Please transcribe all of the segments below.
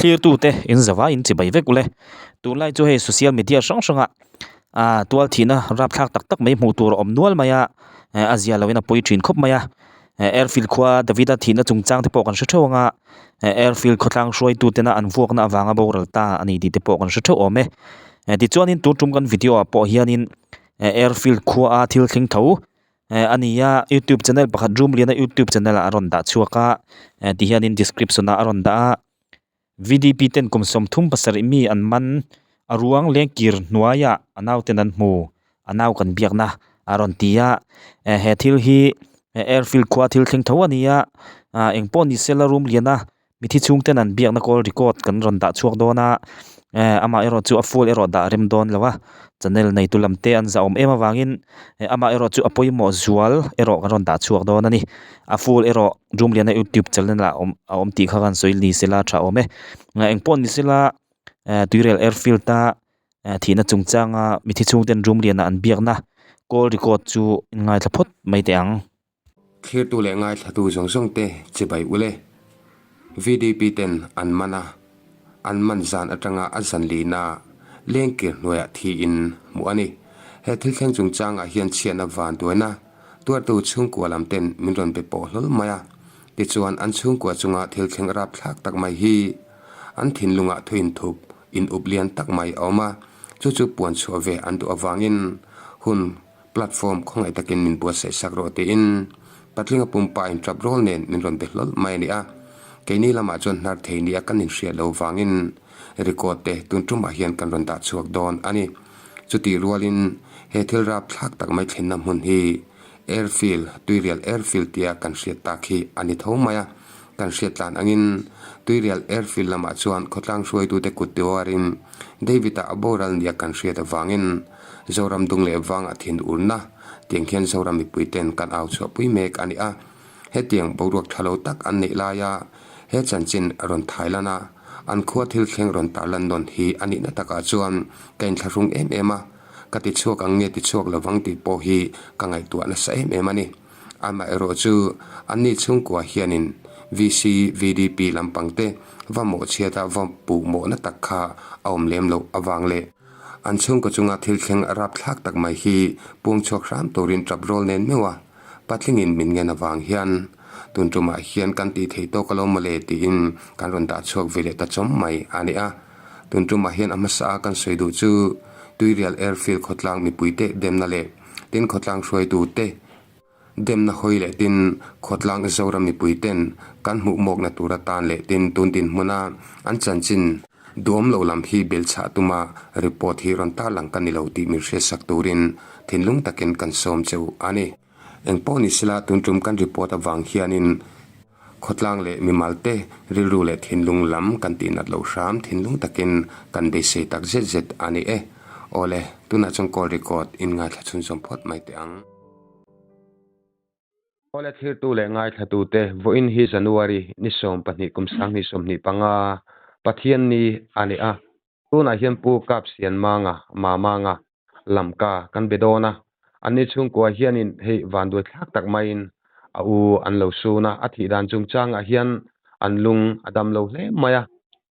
Thlirtute in zavai in chibai vek ule. Tunlai chu hei social media hrang hrangah ah tual thihna rapthlak tak tak mai hmuh tur a awm nual mai a, eh a zia loin a pawi thin khawp mai a. Eh airfield khua Davida thihna chungchang te pawh kan hre theuh ang a, eh airfield khawtlang hruaitu tena an vuakna avanga boral ta a ni tih te pawh kan hre theuh awm e. Eh tichuanin tun tum kan video ah pawh hianin eh airfield khua a thil thleng tho Eh a ni a youtube channel pakhat room liana youtube channel ah a rawn dah chhuak a eh ti hianin description ah a rawn dah a V D P ten kum 37 mi an man a ruang leng kir hnuaiah a nauten an hmu a nau kan biakna a rawn ti a eh he thil hi airfield khua thil thleng tho a ni a ah engpawh ni sela room liana Mithi chhungten an biakna call record kan rawn dah chhuak dawn a, eh amah erawh chu a full erawh dah rem dawn lo a, channel neitu lam te an zahawm em avangin eh amah erawh chu a pawimawh zual erawh kan rawn dah chhuak dawn a ni. A full erawh Rumliana youtube channel ah awm a awm tih kha kan sawi ni sela tha awm e. Engpawh ni sela eh tuirial airfield a eh thihna chungchanga mithi chhungten Rumliana an biakna call record chu inngaithla phawt mai teh ang. Thlirtu leh ngaithlatu zawng zawng te chibai ule. VDP ten an man a, an man zan atanga a zan lina lengkir hnuaiah thiin hmuh a ni. He thil thleng chungchangah hian chhiatna vanduaina tuartu chhungkua lam ten min rawn be pawh hlawl mai a. Tichuan an chhungkua chunga thil thleng rapthlak tak mai hi an thinlungah thu inthup in up lian tak mai a awm a, chu chu puan chhuah ve an duh avangin hun Platform khawngaih takin min buatsaih sak rawh tiin Patlinga pumpa in tap rawl nen min rawn be hlawlh mai a ni a. Keini lamah chuan hnar thei nia kan inhriat lo vangin record te tun tumah hian kan rawn dah chhuak dawn a ni. Chutih rualin he thil rap thlak tak mai thlenna hmun hi Airfield, Tuirial Airfield tia kan hriat tak hi a ni tho mai a. Kan hriat tlan angin Tuirial Airfield lamah chuan khawtlang hruaitute kut tiuarin David-a a boral nia kan hriat avangin Zoram dung leh vangah thin urna tiang khian Zoram mipui ten kan au chhuahpui mek a ni a. Hetiang boruak tha lo tak an neih laia he chanchin rawn thai lan a, an khua thil thleng rawn tar lan nawn hi a nihna takah chuan ka inthlahrung em em a, ka ti chhuak ang nge ti chhuak lovang tih pawh hi ka ngaihtuah nasa em em a ni. Amaherawhchu anni chhungkua hianin VC, VDP lampang te va mawhchhiata va puhmawhna tak kha a awm lem loh avang leh, An chhungkaw chunga thil thleng rapthlak tak mai hi pung chhuak hram turin tap rawl nen meuh a, patlingin min ngen avang hian tun tumah hian kan tih theih tawk alo mawle tiin kan rawn dah chhuak ve leh ta chawm mai a ni a. Tun tumah hian a hmasa a kan sawi duh chu Tuirial Airfield khawtlang mipuite demna leh tin khawtlang hruaitute Demna hawi leh tin khawtlang Zoram mipui ten kan hmuh mawkna tur atan leh tin tun dinhmuna an chanchin duam lo lam hi belchhah tuma report hi rawn tarlang ka ni lo tih min hriatsak turin thinlung takin kan sawm cheu a ni. Engpawh ni sela tun tum kan report avang hianin khawtlang leh mimal te rilru leh thinlung lam kan tihnat loh hram thinlung takin kan beisei tak zet zet a ni e. Awle, tunah chuan call record in ngaithla chhunzawm phawt mai teh ang. Awle thlirtu leh ngaithlatute, vawiin hi January ni 12 kum 2025 Pathian ni a ni a. Tunah hian Pu Kapsianmanga, Mamanga, Lamka kan be dawn a. Anni chhungkua hianin hei vanduai thlak tak maiin a u an lo sun a, a thih dan chungchangah hian an lung a dam lo hle mai a.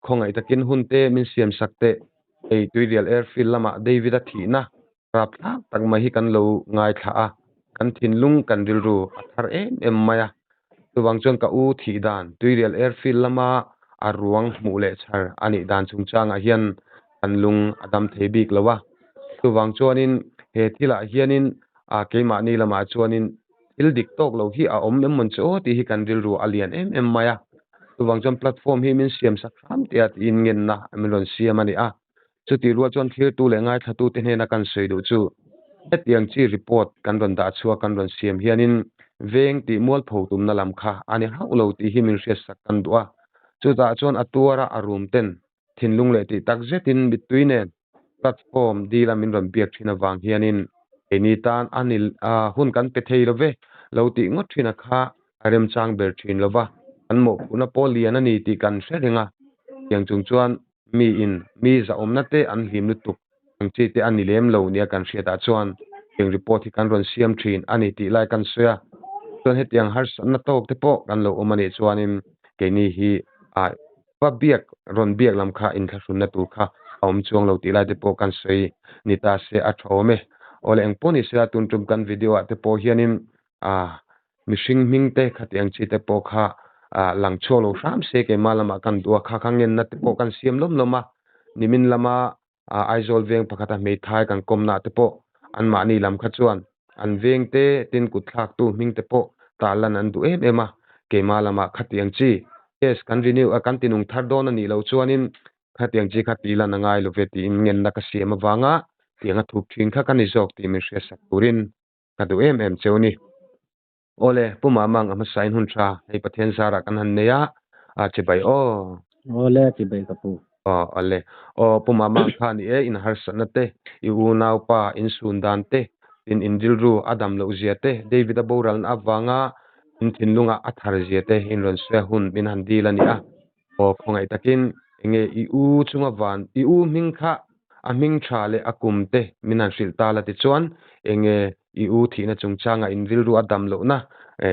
Khawngaih takin hun te min siam sak teh. Hei Tuirial Airfield lamah David-a thihna rapthlak tak mai hi kan lo ngaithla a, kan thinlung kan rilru a thar em em mai a. Chuvang chuan ka u thih dan Tuirial Airfield lama a ruang hmuh leh chhar a nih dan chungchangah hian kan lung a dam thei bik lo a. Chuvang chuanin he thilah hianin keimahni lamah chuanin Thil dik tawk lo hi a awm em mawn che aw tih hi kan rilru a lian em em mai a. Chuvang chuan platform hi min siam sak hram teh a tiin ngenna min rawn siam a ni a. Chutih rual chuan thlirtu leh ngaithlatute hnena kan sawi duh chu hetiang chi report kan rawn dah chhuak kan rawn siam hianin veng tih mualpho tumna lam kha a ni hauh lo tih hi min hriatsak kan duh a. Chutah chuan a tuara a rum ten thinlung leh tih tak zetin mittui nen platform dila min rawn biak thin avang hianin keini tan a ni hun kan pe thei lo ve lo tih ngawt thin a kha a remchang ber thin lo va, kan mawhphurhna pawh lian a ni tih kan hre reng a, tiang chung chuan mi in mi zahawmna te an hlim lutuk ang chi te a ni lem lo nia kan hriatah chuan tiang report hi kan rawn siam thin a ni tih lai kan sawi a, chuan hetiang harsatna tawk te pawh kan lo awm a nih chuanin keini hi a. Va biak, rawn biak lam kha inthlahrunna tur kha a awm chuang lo tih lai te pawh kan sawi ni ta se a tha awm e. Awle eng pawh ni sela tun tum kan video ah te pawh hianin ah mihring hming te khati ang chi te pawh kha ah lang chhuak lo hram se keimah lamah kan duh a, kha kha ngenna te pawh kan siam lawm lawm a, nimin lama ah Aizawl veng pakhata hmeithai kan kawmna te pawh anmahni lam kha chuan an veng te tin kut thlaktu hming te pawh tarlan an duh em em a, keimah lamah khatiang chi case kan renew a kan tinung thar dawn a nih loh chuanin khatiang chi kha tihlan a ngai lo ve tiin ngenna ka siam avanga tiang a thup thin kha ka ni zawk tih min hriatsak turin ka duh em em cheu ni. Awle, Pu Mamang a hmasain hun tha hei Pathian zarah kan han nei a, a chibai aw. Awle, chibai ka pu. Aw, awle. Aw, Pu Mamang kha ni e, in harsatna te, i unaupa in sun dan te, tin in rilru a dam loh zia te, David a boralna avanga in thinlunga a thar zia te in rawn sawi a hun min han dil a ni a. Aw, khawngaih takin enge i u chunga van, i u hming kha a hming tha leh a kum te min han hrilh ta la tichuan enge i u thihna chungchanga in rilru a dam lohna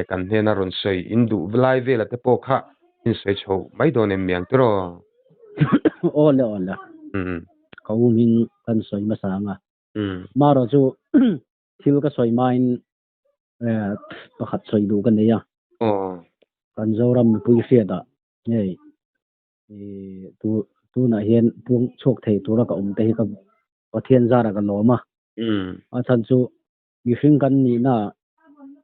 kan hnena rawn sawi in duh lai vela te pawh kha in sawi chho mai dawn em miang tiraw? Aw le aw le, ka u hming kan sawi hmasa ang a, marawh chu thil ka sawi hmain pakhat sawi duh ka nei a, kan Zoram mipui hriatah hei tunah hian puang chhuak thei tura ka awm te hi ka Pathian zarah ka lawm a, a chhan chu mihring kan nihna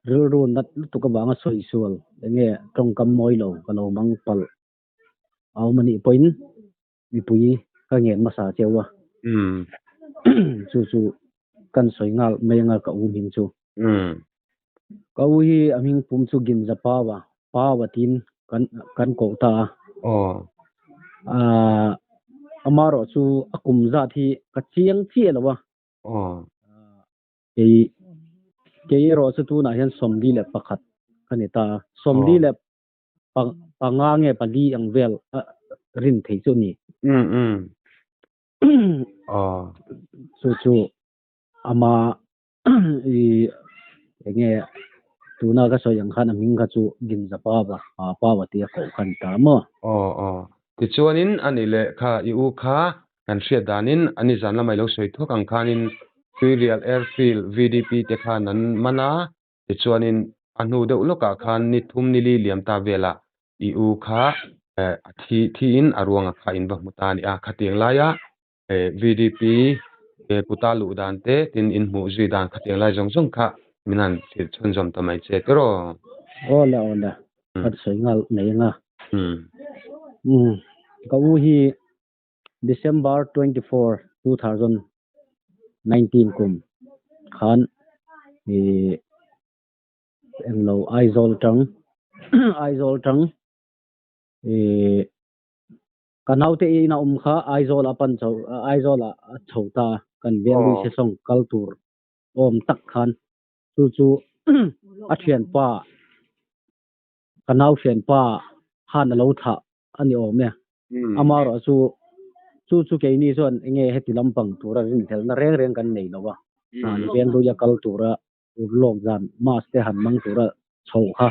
rilru nat lutuk avanga sawi sual enge tawngkam mawi lo ka lo mang palh a awm anih pawhin mipui ka ngen hmasa cheu a, chu chu kan sawi nghal mai anga ka u hming chu. Ka u hi a hming pum chu Ginza Pawa, Pawa tiin kan kan koh ta a. Aaa amaherawh chu a kum zat hi ka chiang chiah lo a. Kei kei erawh chu tunah hian 41 ka ni ta a. 44 panga nge pali ang vel a rin thei chu a ni. Chu chu ama i enge tuna ka sawi ang khan a hming kha chu Ginza Pawa Pawa tia koh kha a ni ta maw? Aw aw. Tichuanin a ni leh kha i u kha kan hriat danin a ni zan lamah i lo sawi thuak ang khanin Tuirial Airfield VDP te khan an man a, Tichuanin a hnu deuh lawkah khan ni thum ni li liam ta velah i u kha a thi thiin a ruangah kha in va hmu ta a ni a. Khatiang laia VDP kuta luh dan te tin in hmuh zui dan khatiang lai zawng zawng kha min han hrilh chhunzawm ta mai che tiraw? Aw le aw le, kan sawi nghal mai anga. Ka u hi December 24, 2019 kum khan ih englo Aizawl tang Aizawl tang ih ka naute ina awm kha Aizawl a pan chho Aizawl ah a chho ta a kan veng lui se sawng kal tur awm tak khan chu chu a thianpa ka nau thianpa khan a lo thlah a ni awm e. Amaherawh chu chu chu keini chuan enge heti lampang tura rinhlelhna reng reng kan nei lo a, an veng luia kal tura urlawk zan mass te han hmang tura chho kha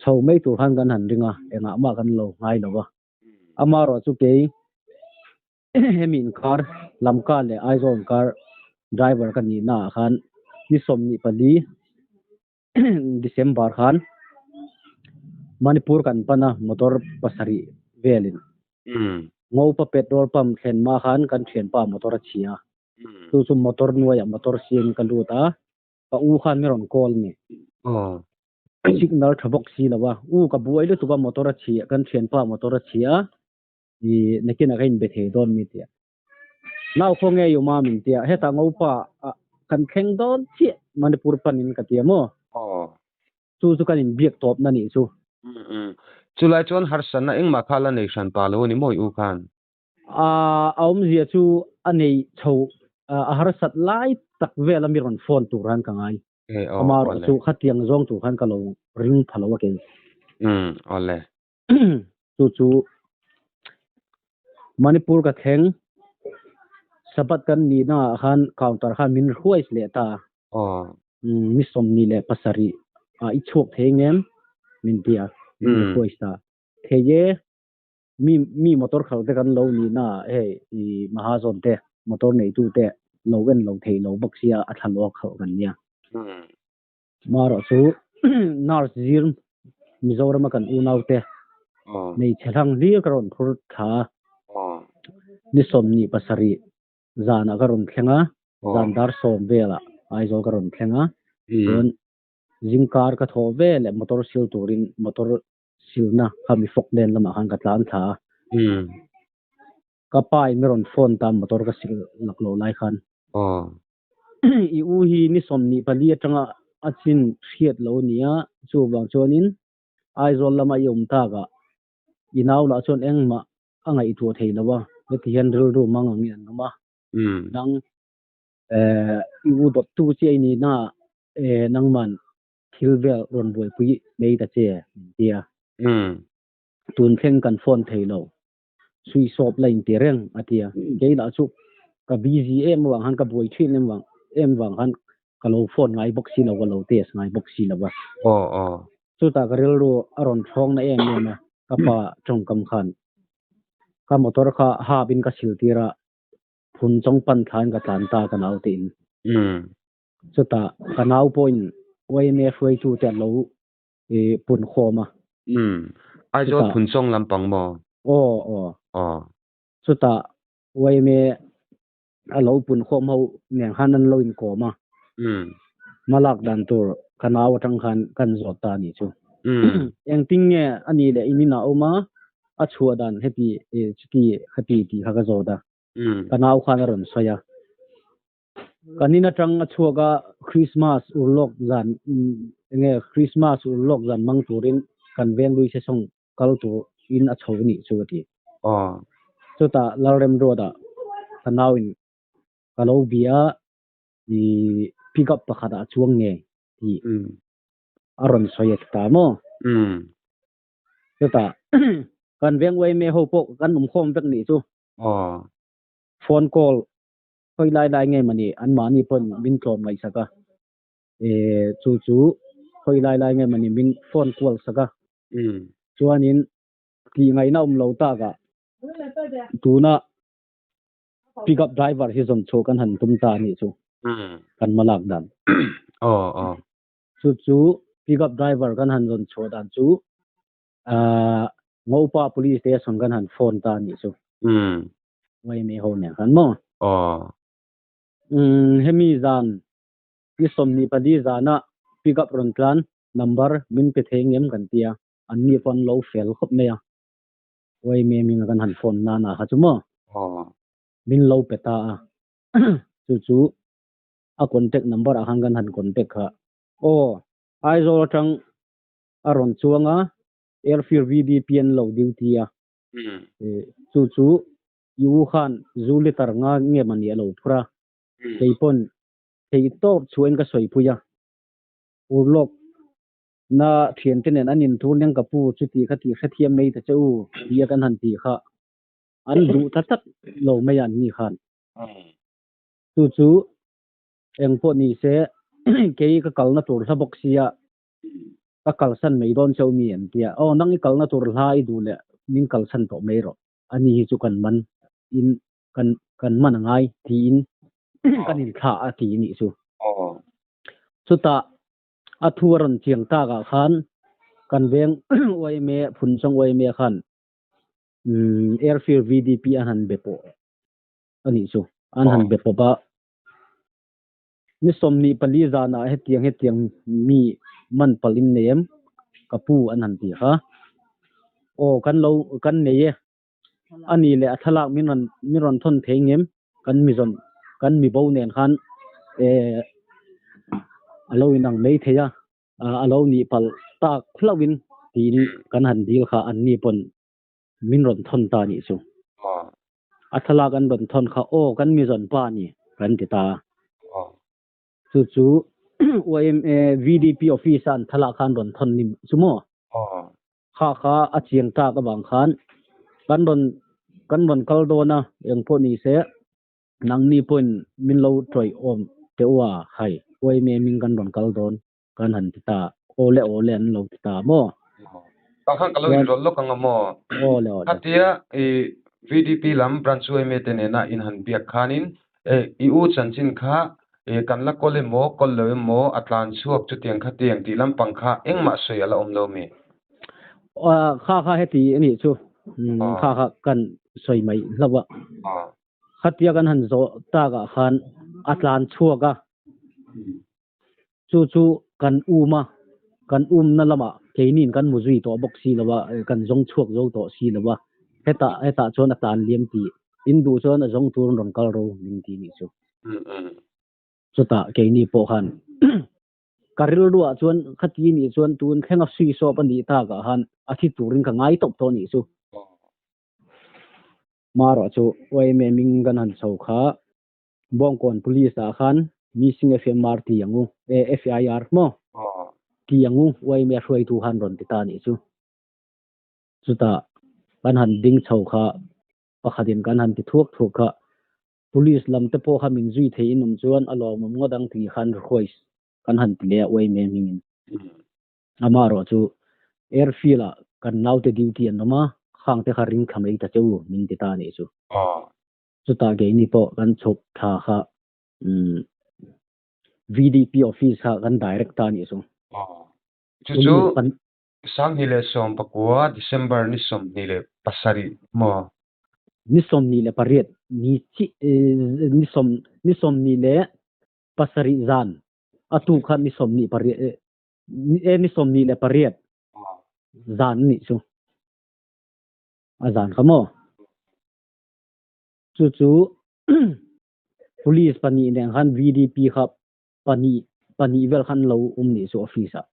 chho mai tur khan kan han ring a, engah mah kan lo ngai lo a. Amaherawh chu kei hemi inkar Lamka leh Aizawl inkar driver ka nihna ah khan ni 24 December khan Manipur kan pan a motor pasarih velin Ngopa petrol pump thlen hma khan kan thianpa motor a chhia a, chu chu motor nuaiah motor siam ka lut a, ka u khan min rawn call a ni. Signal tha bawk si lo a, u ka buai lutuk a motor a chhia kan thianpa motor a chhia a, ih nakinah ka inbe thei dawn mi tia. Nau khaw nge yuma min tia hetah ngopa ah kan thleng dawn chiah Manipur panin ka tia maw? Chu chu kan inbiak tawpna nih chu. Chulai chuan harsatna engmah kha la nei hran pa lo a ni maw i u khan? A awmzia chu a nei chho a harsat lai tak vel a mi rawn phone tur khan ka ngai. Amaherawh chu khatiang zawng tur khan ka lo ring pha lo a kei. Awle. Chu chu Manipur ka thleng Sabbath kan nihna ah khan counter khan min hruai leh ta ni 27 ah i chhuak thei ngem min ti a min hruai ta thei e. Mi mi motor khalh te kan lo nih na hei i mahazawn te motor neitu te lo en lo thei lo bawk sia a thla lo khalh kan nia. Marawh chu nurse zir Mizorama kan unau te hmeichhe hlang hlir ka rawn phur thla a, ni 27 zanah ka rawn thleng a, zan dar 10 velah Aizawl ka rawn thleng a, chuan zingkar ka thawh veleh motor sil turin motor silna kha mi fawk nen lamah khan ka tlan thla a. Ka pa in mi rawn phone ta motor ka sil lak loh lai khan. I u hi ni 24 atanga a chin hriat lo nia, chuvang chuanin Aizawl lama i awm takah i nau lah chuan engmah a ngaihtuah thei lo a, heti hian rilru mang angin an awm a. Nang i u dawttu chiah i nihna nangman thil vel rawn buaipui mai ta che min ti a. Tun thleng kan phone thei lo. Sui sawp la inti reng a ti a. Kei lah chu ka busy em avang khan ka buai thin em vang em vang khan ka lo phone ngai bawk si lo ka lo test ngai bawk si lo a. Chutah ka rilru a rawn thlawng na em em a ka pa tawngkam khan ka motor kha hap in ka sil tir a phun chawng pan thlain ka tlan ta ka nau te in. Chutah ka nau pawhin YMA hruaitute an lo pun khawm a. Aizawl phun chawng lampang maw? Aw aw. Chutah YMA a lo pun khawm ho nen khan an lo inkawm a. Hmalak dan tur ka nau atang khan kan zawt ta a nih chu. Engtin nge a nih leh in inah awm a, a chhuah dan heti chuti khati tih kha ka zawt a. Ka nau khan a rawn sawi a. Kan in atang a chhuak a Christmas urlawk zan enge Christmas urlawk zan mang turin kan veng lui sesawng kal tur in a chho nih chu a ti. Chutah Lalrem Road ah ka nau in ka lo bia i pick up pakhat ah a chuang nge tih a rawn sawi a ti ta maw. Chutah kan veng yma ho pawh kan awm khawm vek nih chu. Phone call Khawi lai lai nge mawni anmahni pawn min tlawm ngaihsak a, eh chu chu khawi lai lai nge mawni min phone kual sak a, chuanin tih ngaihna awm lo takah tuna pick up driver hi zawn chhuah kan han tum ta a nih chu kan hma lak dan. Chu chu pick up driver kan han zawn chhuah dan chu ah Ngopa police station kan han phone ta a nih chu. Uaimi ho nen khan maw? Umm hemi zan ni 24 zana pick up rawn tlan number min pe thei ngem kan tia an ni pawh an lo fel khawp mai a Uaimi hming a kan han phone nana kha chu maw? Min lo pe ta a chu chu a contact number ah khan kan han contact kha aw Aizawl atang a rawn chuang a Airfield VDP an lo duty a Chu chu i u khan zu liter nga nge mawni a lo phur a, kei pawn thei tawp chhuahin ka sawi pui a, urlawk na thiante nen an intur nen ka pu chuti kha tih hrethiam mai ta che u tia kan han ti kha an duh ta tlat lo mai a an ni khan. Chu chu eng pawh ni se kei ka kalna tur hla bawk sia ka kalsan mai dawn chauh mi an tia, aw nang i kalna tur hla i duh leh min kalsan tawh mai rawh, ani hi chu kan man in kan kan man a ngai tiin kan inthlah a ti nih chu. Chutah a thu a rawn chiang tak ah khan kan veng yma Phunchawng yma khan Airfield VDP an han be pawh a nih chu, an han be pawp a. Ni 24 zanah hetiang hetiang mi man palh in nei em? Ka pu an han ti kha. Aw kan lo kan nei e. A ni leh a thlalak min rawn min rawn thawn thei ngem? Kan mi zawn kan mi bo nen khan eh a lo inang mai thei a, a lo nih palh tak hlauh in tiin kan han dil kha an ni pawn min rawn thawn ta nih chu. A thlalak an rawn thawn kha aw kan mi zawn pa a ni kan ti ta a. Chu chu YMA VDP office a an thlalak kha an rawn thawn ni chu maw? Kha kha a chiang tak avang khan kan rawn kan rawn kal dawn a eng pawh ni se nangni pawhin min lo tawih awm teh u a hai YMA hming kan rawn kal dawn kan han ti ta a awle awle an lo ti ta maw? Tah khan ka lo Chuan inrawlh lawk ang a maw? Awle awle. Khatia i VDP lam branch yma te nena in han biak khanin i u chanchin kha kan la kawl emaw kawl lo emaw a tlan chhuak chutiang khatiang tih lampang kha engmah sawi a la awm lo mi? Kha kha heti a nih chu kha kha kan sawi mai hlauh a. Khatia kan han zawh takah khan a tlan chhuak a. Chu chu kan um a, kan umna lamah keiniin kan mu zui tawh bawk si lo a, kan zawng chhuak zo tawh si lo a, hetah hetah chuan a tlan liam tih in duh chuan a zawng turin rawn kal ro min ti nih chu. Chutah keini pawh khan ka rilruah chuan khati nih chuan tun thlenga sui sawp a nih takah khan a thi turin ka ngai tawp tawh nih chu. Marawh chu yma ming kan han chho kha Bawngkawn Police ah khan missing FMR ti ang u, eh FIR maw? Ti ang u, yma hruaitu khan rawn ti ta nih chu. Chutah kan han ding chho kha pakhatin kan han ti thuak thuak kha Police lam te pawh kha min zui thei in awm chuan a lawmawm ngawt ang tih khan request kan han ti leh a yma hmingin. Amaherawh chu airfield ah kan naute duty an awm a, khang te kha ring thla mai ta che u min ti ta nih chu. Chutah keini pawh kan chhuk thla kha umm VDP office kha kan direct ta a nih chu. Chu chu 2019 December ni 27 maw? Ni 28 ni chi ni sawm ni 27 zan a tu kha ni 28 ni 28 zan a nih chu. A zan kha maw? Chu chu police pahnih nen khan VDP kha pahnih pahnih vel khan lo awm nih chu office ah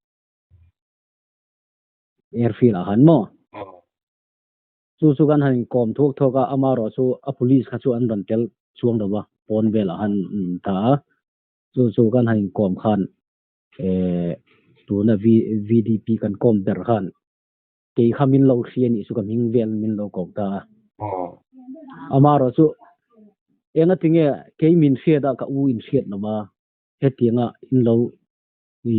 airfield ah khan maw chu chu kan han inkawm thuak thuak a amaherawh chu a police kha chu an rawn tel chuang lo va pawn velah khan an ta a chu chu kan han inkawm khan eh tuna VDP kan kawm ber khan Kei kha min lo hria nih chu ka hming vel min lo ko ta a. Amaherawh chu enga tinge kei min hriat a ka u in hriat lo va, hetianga in lo i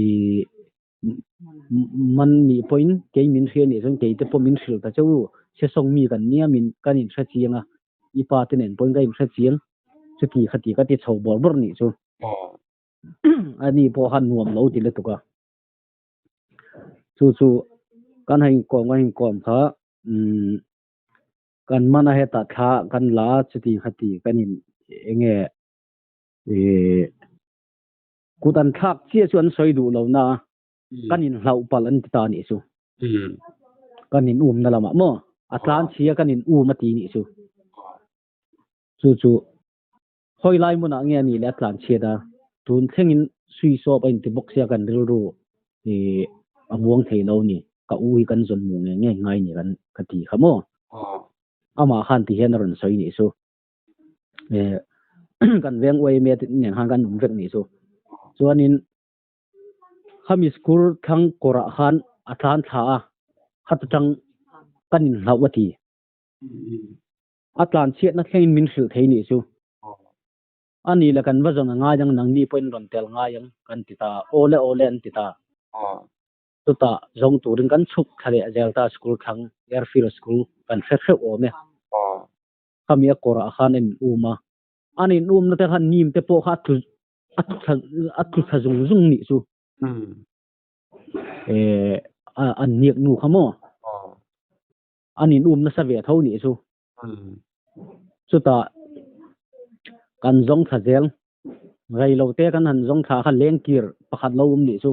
man nih pawhin kei min hria nih chuan kei te pawh min hrilh ta che u, Sesawng mi kan nia min kan in hre chiang a, i pa te nen pawhin ka in hre chiang chuti khati ka ti chho bawrh bawrh nih chu. Ani pawh khan nuam lo ti lutuk a. Chu chu kan han inkawm kan inkawm kha umm kan man a hetah thla kan la a chuti khati kan in eng nge ihh kut an thlak chiah chu an sawi duh lo na a kan in hlauh palh an ti ta anih chu kan in um na lamah maw a tlan chhia kan in um a ti nih chu chu chu. Hawi lai hmunah nge a nih leh a tlan chhiat a, tun thlengin sui sawp a inti bawk sia kan rilru ih a muang thei lo ni, ka u hi kan zawn mu ngei ngei ngai ni kan ka ti kha maw? Amah khan ti hian a rawn sawi nih chu. Eh kan veng uaime te nen khan kan awm vek nih chu. Chuanin khami school thlang kawrah khan a tlan thla a, khata tang kan inhlauh a ti. A tlan chhiatna thlengin min hrilh thei nih chu. A ni le kan va zawn a ngai ang, nangni pawhin rawn tel ngai ang kan ti ta. Awle awle an ti ta. Chutah zawng turin kan chhuk thla leh zel ta school thlang Airfield school kan hre hreuh awm e. Khami a kawrah khan a in um a. An in umna te khan nim te pawh kha a tlu a tlu thla a tlu thla zung zung nih chu. Eh an hniak nu kha maw? An in um nasa ve tho nih chu. Chutah kan zawng thla zel. Rei lo te kan han zawng thla kha lengkir pakhat lo um nih chu.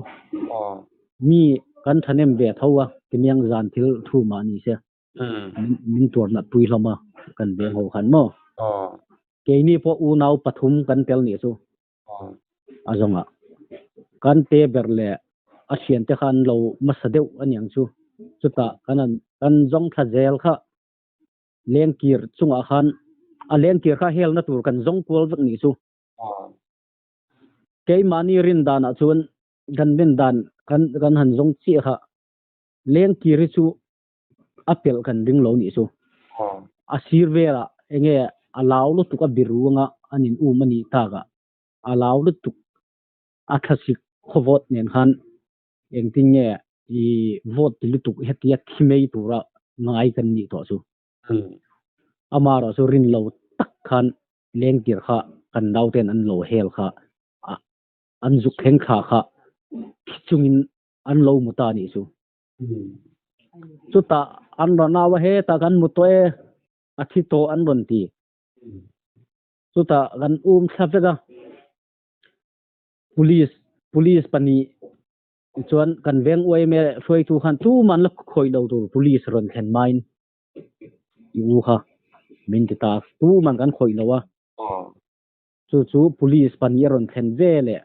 Mi kan thahnem ve tho a, timiang zan thil thu mah ni se. Min tuar nat pui hlawm a, kan veng ho khan maw. Keini pawh unau pathum kan tel nih chu. A zawngah kan te ber leh a thiante kha an lo hmasa deuh a niang chu. Chutah kan an kan zawng thla zel kha lengkir chungah khan a lengkir kha helna tur kan zawng kual vek nih chu. Keimahni rin danah chuan kan rin dan kan kan han zawng chiah kha lengkir hi chu a pelh kan ring lo nih chu. A sir velah enge a lau lutuk a biru anga an in um a nih takah a lau lutuk a thlasik khawvawt nen khan engtin nge I vote ti lutuk hetia thi mai tura ngai kan nih tawh chu. Amaherawh chu rin lo tak khan lengtir kha kan nauten an lo hel kha an zuk thleng thla kha thi chungin an lo mu ta nih chu. Chutah an rawn au a, hetah kan mu tawh e, a thi tawh an rawn ti. Chutah kan um thla vek a, police police pahnih chuan kan veng uaime hruaitu khan tumah an la khawih lo tur police rawn thlen hmain i u kha min ti ta a, tumah kan khawih lo a. Chu chu police pahnih a rawn thlen ve leh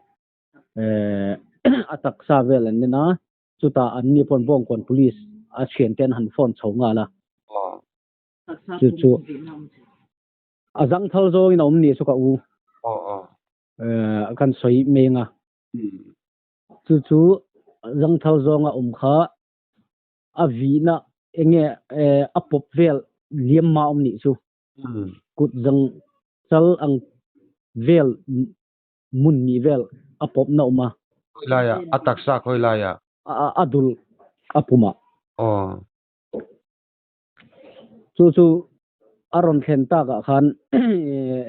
a taksa vel an en a, chutah an ni paw'n Bawngkawn police a thiante an han phone chho nghal a. Chu chu a zangthal zawngin a awm nih chu ka u kan sawi meng a. Chu chu zangthal zawnga awm kha a vihna enge a pawp vel liam ma awm nih chu. Kut zang chal ang vel mun nih vel a pawp na awm a. Khawi laiah? A taksa khawi laiah? A dul a pumah. Chu chu a rawn thlen takah khan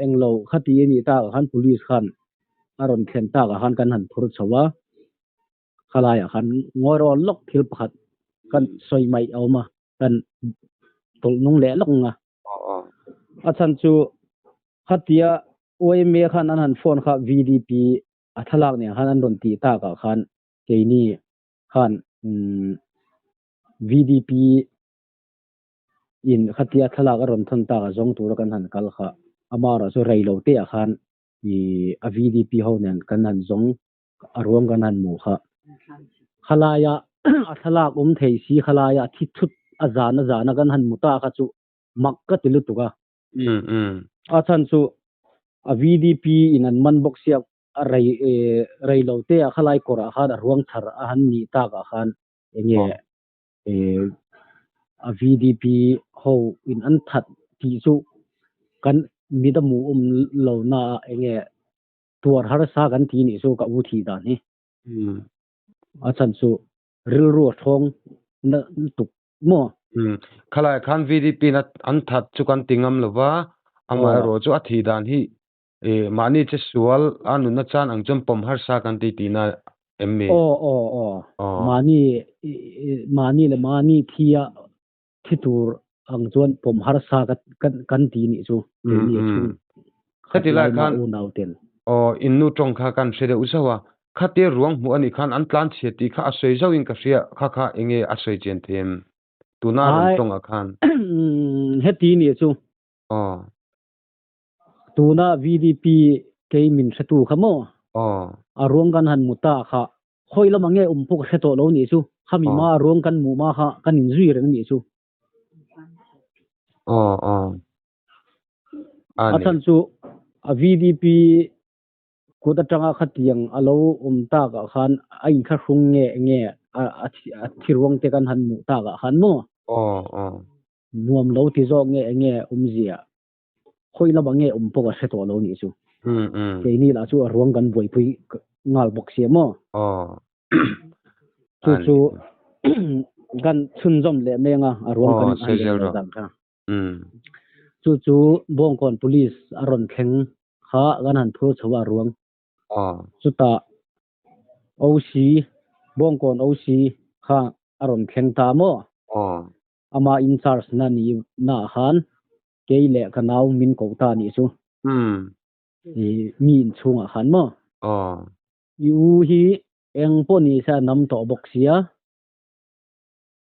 englo khati a nih takah khan police khan a rawn thlen takah khan kan han phur chho a, khalaiah khan ngawi rawn lawk thil pakhat kan sawi mai a awm a, kan tawlh nung leh lawk ang a. A chhan chu khatia YMA khan an han phone kha VDP a thlalak nen khan an rawn tih takah khan keini khan umm VDP in khatia thlalak a rawn thawn tak a zawng tura kan han kal kha amaherawh chu rei lo te ah khan ih a VDP ho nen kan han zawng a ruang kan han hmuh kha. Khalaia a thlalak awm thei si khalaia a thi thut a zan a zan a kan han hmu ta kha chu mak ka ti lutuk a. A chhan chu a VDP in an man bawk sia a rei rei lo te ah khalai kawr ah khan a ruang chhar a han nih tak ah khan enge a VDP ho in an that tih chu kan mit a hmuh awm lo na ah enge tuar harsa kan ti nih chu ka u thih dan hi. A chhan chu rilru a thawng na lutuk maw? Khalai khan VDP in an that chu kan ti ngam lova, amaherawh chu a thih dan hi mahni che sual a nunna chan ang chuan pawm harsa kan ti tihna em mi? Aw aw aw, mahni mahni leh mahni thi a thi tur ang chuan pawm harsa kan ti nih chu keini a chhung khat lai khan unau ten. Aw innu tawng kha kan hre deuh zauh a, khatia ruang hmuh anih khan an tlan chhia tih kha a sawi zauhin ka hria, kha kha enge a sawi chian thei em? Tuna rawn tawngah khan. Heti nih chu. Aw. Tuna VDP kei min hretu kha maw? Aw. A ruang kan han mu ta kha khawi lamah nge awm pawh ka hre tawh lo nih chu. Khami ma a ruang kan mu ma kha kan inzui reng nih chu. Aw aw. A chhan chu a VDP kut atanga khatiang a lo awm takah khan a inthlahrung nge nge a thiruang te kan han hmuh takah khan maw? Aw aw. Nuam lo ti zawk nge enge awmzia khawi lamah nge awm pawh ka hre tawh lo nih chu. Keini lah chu a ruang kan buaipui nghal bawk sia maw? Chu chu kan chhunzawm leh meng a, a ruang kan han leh leh dan kha. Chu chu Bawngkawn Police a rawn thleng kha kan han phur chho a ruang. Chutah OC, Bawngkawn OC kha a rawn thleng ta maw? Ama in charge na ni na ah khan kei leh ka nau min koh ta nih chu. I mi in chhung ah khan maw? I u hi eng pawh ni se a nam tawh bawk sia.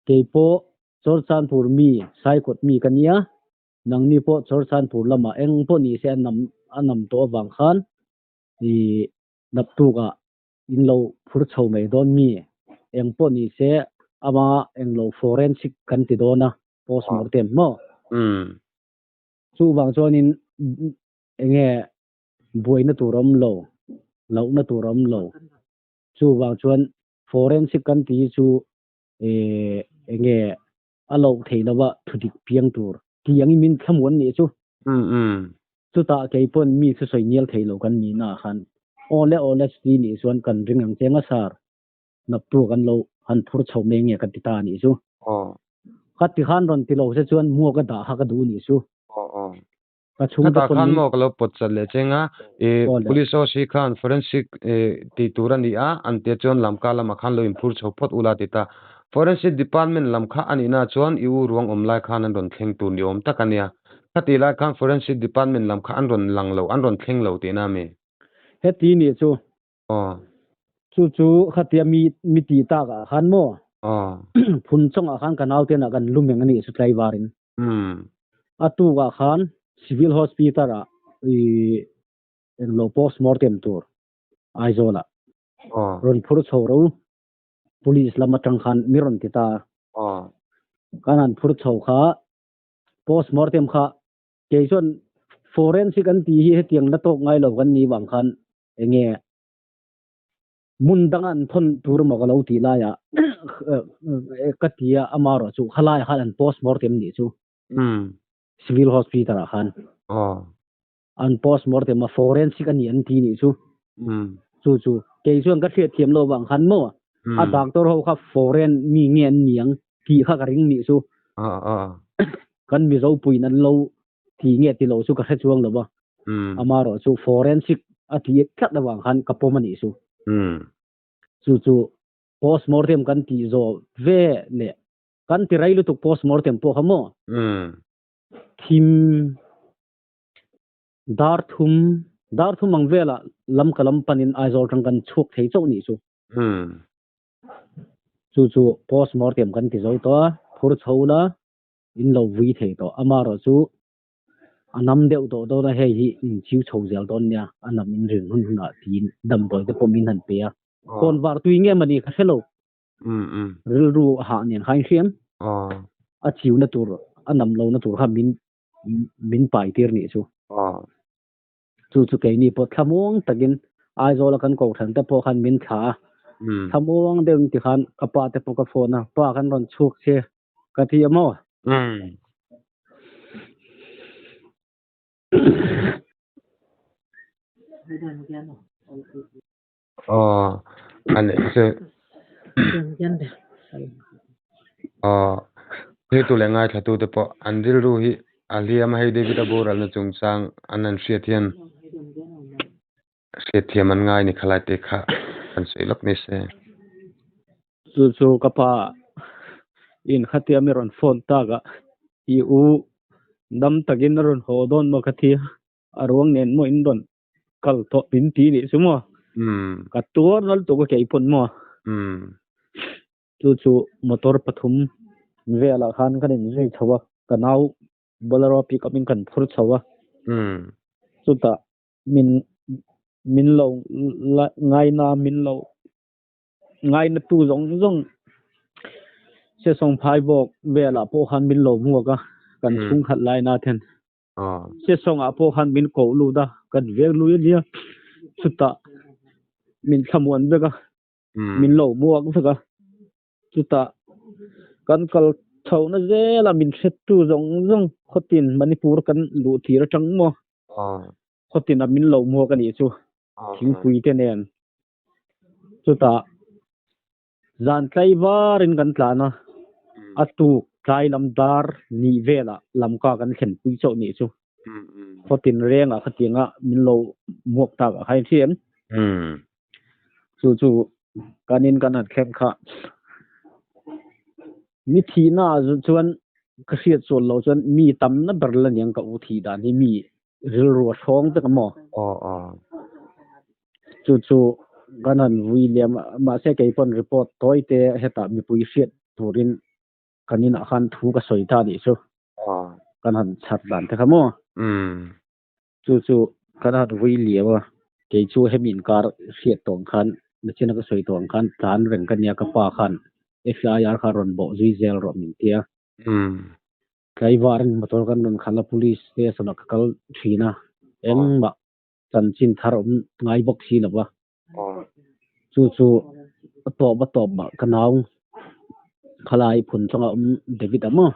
Kei pawh Chawrchanpur mi Saikawt mi ka nia, nangni pawh Chawrchanpur lamah eng pawh ni se a nam a nam tawh avang khan i naptuk ah in lo phur chho mai dawn mi eng pawh ni se ama eng lo forensic kan ti dawn a postmortem maw chuvang chuanin enge buaina tur awm lo lohna tur awm lo chuvang chuan forensic kan ti hi chu enge a loh theih lova thudik piang tur tih angin min thlamuan nih chu. Chutah kei pawn mi chu sawi ngial thei lo kan nihna ah khan aw le aw le chuti nih chuan kan ring ang che nga sar naptu kan lo han phur chho mai nge ka ti ta a nih chu. Kha ti khan rawn ti lo se chuan muak a dah kha ka duh a nih chu. Ka chhung te Khatah pawn khan min maw ka lo pawt chat leh cheng a, ih Aw le. Police ho si khan forensic ih tih tur a ni a, an tia chuan lamka lamah khan lo inphur chho phawt ula ti ta. Forensic department lam kha a nihna chuan i u ruang awm lai khan an rawn thleng tur ni awm tak a nia. Khatih lai khan forensic department lam kha an rawn lang lo, an rawn thleng lo tihna a mi? Heti nih chu. Aw. Chu chu khatia mi mi tih tak ah khan maw? Aw. Phun chawngah khan ka nauten ah kan lu meng a nih chu tlaivarin. Umm. A tukah khan Civil Hospital ah i englo postmortem tur Aizawl ah rawn phur chho ro Police lam atang khan mi rawn ti ta. Kan han phur chho kha postmortem kha kei chuan forensic an tih hi hetiang la tawk ngai lo kan nih vang khan enge Hmun danga an thawn tur emaw ka lo tih laiah ka ti a, amaherawh chu khalaiah khan an post mortem nih chu Civil Hospital ah khan an post mortem a, forensic a ni an ti nih chu. Chu chu kei chuan ka hriat thiam lo vang khan maw a doctor ho kha foreign mi nge an ni ang tih kha ka ring nih chu. Kan Mizo puiin an lo ti nge ti lo chu ka hre chuang lo va, amaherawh chu forensic a ti tlat avang khan ka pawm a nih chu. Chu chu postmortem kan tih zawh ve leh kan ti rei lutuk postmortem pawh kha maw thim dar thum dar thum ang velah lam ka lam panin Aizawl tang kan chhuak thei chauh nih chu. Chu chu postmortem kan ti zo tawh a, phur chho la in lo vui thei tawh. Amaherawh chu a nam deuh tawh dawn a, hei hi in chiu chho zel dawn nia, a nam in rin hun hunah tiin damdawi te pawh min han pe a. Kawn var tui nge mawni ka hre lo. Rilru a hah nen kha in hriam. A chiu na tur, a nam lo na tur kha min min pai tir nih chu. Chu chu keini pawh thlamuang takin Aizawl a kan kohhran te pawh khan min thlah a. Thlamuang deuh in tikhan ka pa te pawh ka phone a, pa kan rawn chhuak che Ka ti a maw? Umm. Aw, a leh che. Aw, thiltu leh ngaithlatute pawh an rilru hi a hliam a, hei David a boralna chungchang an han hriat hian hriatthiam an ngai ni khalai te kha an sawi lawk ni se. Chu chu ka pa in khatia mi rawn phone tak a, i u dam takin a rawn haw dawn maw ka thi a, a ruang nen maw in rawn kal tawh min ti nih chu maw, ka tuar nal tuk a kei pawn maw. Chu chu motor pathum velah khan kan inzui chho a, ka nau Bolero pickup in kan phur chho a, chutah min min lo ngaina min lo ngaina tu zawng zawng se sawng phai bawk velah pawh khan min lo hmuak a kan chhungkhat lai na then se sawngah pawh khan min koh lut a kan veng lui ania chutah min thlamuan vek a min lo hmuak vek a chutah kan kal chho na zel a min hrettu zawng zawng khawtin Manipur kan luh tir atang maw Khawtin a min lo hmuak a nih chu thingpui te nen. Chutah zan tlai varin kan tlan a, a tuk tlai lam dar nih velah lamka kan thlen pui chauh nih chu. Khawtin rengah khatianga min lo hmuak tak ah kha in hria em? Chu chu kan in kan han thleng kha. Mi thihna ah chuan ka hriat chuan lo chuan mi tamna ber la niang ka u thih dan hi mi rilru a hrawng vek a maw? Chu chu kan han vui liam a, mahse kei pawn report tawi te hetah mipui hriat turin kan inah khan thu ka sawi ta nih chu. Kan han chhar dan te kha maw? Chu chu kan han vui liam a, kei chu hemi inkar hriat tawh ang khan nachina ka sawi tawh ang khan tlan reng ka nia ka pa khan FIR kha rawn bawh zui zel rawh min ti a. Tlaivarin motor kan rawn khalh a police station ah ka kal thin a, engmah chanchin thar awm ngai bawk si lo va. Chu chu a tawp a tawp mah ka nau khalai phun chunga awm David a maw?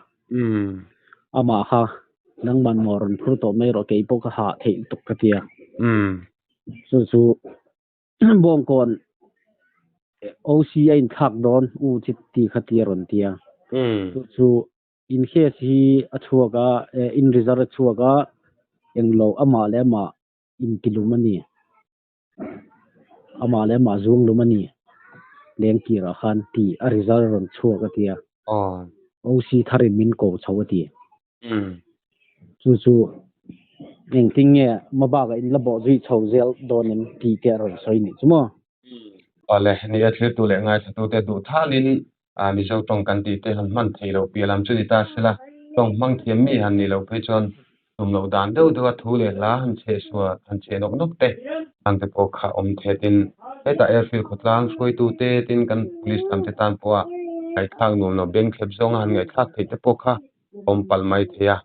Amah kha nangman maw rawn phur tawh mai rawh kei pawh ka hah theih lutuk ka tia. Chu chu Bawngkawn. OC a inthlak dawn u chi ti kha ti a rawn ti a. Chu chu in case hi a chhuak a, in result a chhuak a, englo amah leh amah intilum a ni. Amah leh amah zuanglum a ni. Lengkirah khan tih a result a rawn chhuak a ti a. OC tharin min ko chho a ti. Chu chu engtin nge hmabakah in la bawh zui chho zel dawn em tih te a rawn sawi nih chu maw? Awle, ni a thlirtu leh ngaithlatute duh thalin Mizo tawng kan tih te han hman theih loh piah lam chu ni ta sela, tawng hmang thiam mi han nih loh phei chuan tum loh dan deuh deuha thu leh hla han chheh suat, han chheh nawk nawk te ang te pawh kha awm thetin hetah airfield khawtlang hruaitute tin kan police lam te tan pawha ngaihthlak nuam lo beng thlep zawnga han ngaihthlak theih te pawh kha awm palh mai thei a,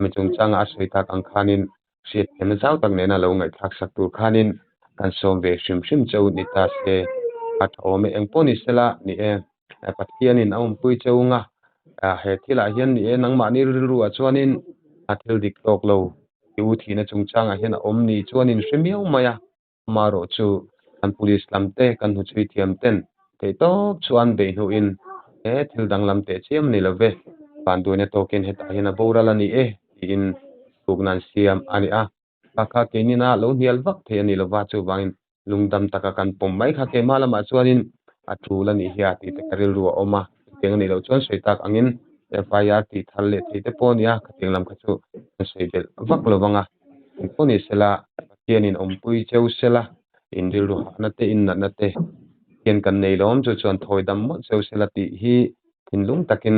mi chungchanga a sawi tak ang khanin hriat thiamna zau tak nena lo ngaihthlak sak tur khanin kan sawm ve hrim hrim cheu ni ta se a tha awm e. Engpawh ni sela ni e, Pathianin a awmpui cheu nga, he thilah hian ni e nangmahni rilruah chuanin a thil dik tawk lo i u thihna chungchangah hian a awm ni chuanin hre miau mai a. Amaherawh chu kan police lam te, kan hnuchhui thiam ten theihtawp chuan beih hnuhin he thil danglam teh chiam a ni lo ve, vanduaina tawkin hetah hian a boral a ni e tiin tukna an siam a ni a. Kha kha keinina lo hnial vak thei a ni lo va, chuvangin lungdam taka kan pawm mai kha keimah lamah chuanin a tul a nih hi a tih te ka rilru a awm a. Chutiang a nih loh chuan sawi tak angin FIR tih thar leh thei te pawh a ni a, khatiang lam kha chu kan sawi belh vak lo vang a. Engpawh ni sela, Pathianin awmpui cheu sela, in rilru hahna te, in natna te hian kan nei lawm chu chuan thawi dam mawlh cheu sela tih hi thinlung takin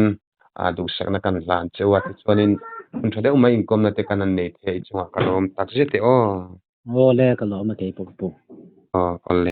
duhsakna kan hlan cheu a. Tichuanin hun tha deuh mai inkawmna te kan han nei thei chungah ka lawm tak zet e aw. Aw le, ka lawm a kei pawh ka pu. Aw, aw le.